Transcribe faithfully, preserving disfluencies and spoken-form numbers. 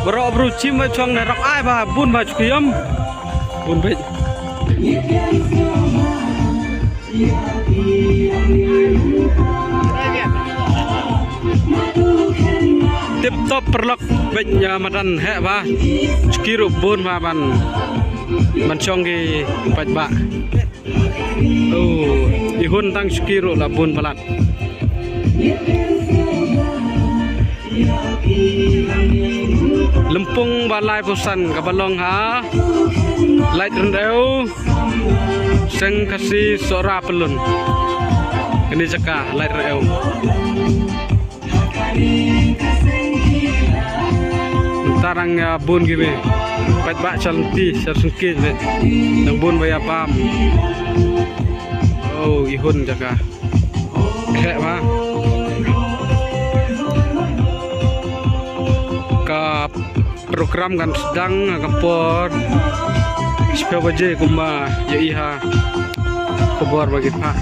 Bro bro chim ba chong ne rap ai ba bun ba chukiyam. Bun bej. Tip top paralok bej ya madan he ba. Chuki ruh bun ba ban ban chong ki paidbah. Oh, i hun tang chuki ruh la bun palat. Lympung ba laiphew san kaba long ha Laitryndew, Seng Khasi Sohra Pyllun. Kane jaka Laitryndew. Nta dang ya bun ki me. Paidbah sha lynti sha syngkien me. Dang bun ba ya bam. Oh, i hun jaka. He ma. Ka program kan sdang ha ka por shiphew baje kumba ya i ha khubor ba ki phah.